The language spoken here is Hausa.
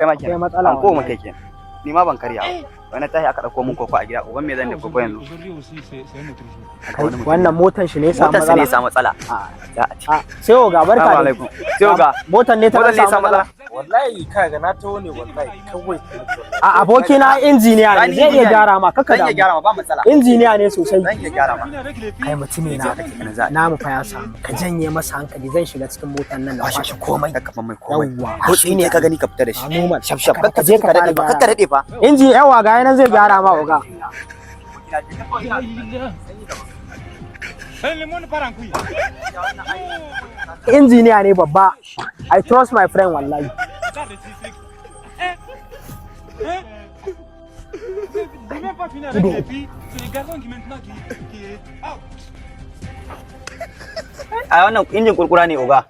Kai ma Akwai kenan. matsala An ko wallahi. muka kenan. Ni ma ban karya ba. Wani tashi aka dauko mun koko a gida. Uban me zan da koko yanzu? Aujourd'hui aussi, c'est un autre jour. Kai, wannan motan shi ne ya samu Motar sa ne matsala. ya samu matsala. Za a ci. A, sai oga, barka Assalamu dai. alaikum. Sai oga. Motan ne ta Motar ne ya samu samu matsala. matsala. Wallahi kaga na taho ne, wallahi kawai. A, abokina injiniya ne, zai iya gyara ma, kaka Zan iya damu. gyara ma, ba matsala. Injiniya ne sosai. Zan iya gyara ma. Fini avec les filles. Kai mutumi na, Kenan za a ci. namu fa ya samu. Ka janye masa hankali, zan shiga cikin motar nan na kwashe komai. Kakka ban mai komai. Yawwa. Ko shi ne ka gani ka fita da shi. A normal. Shaf shaf. Ka je ka Kakka daɗe fa. fara Kakka daɗe fa. Inji yawa, ga yanan zai gyara ma, oga. Eh, le monde part en couille. Injiniya ne babba. I trust my friend, wallahi. Regarde ici, Eh. Eh. J'ai même pas fini avec les filles. C'est les garçons qui maintenant qui. Ah. A, wannan injin kurkura ne, oga.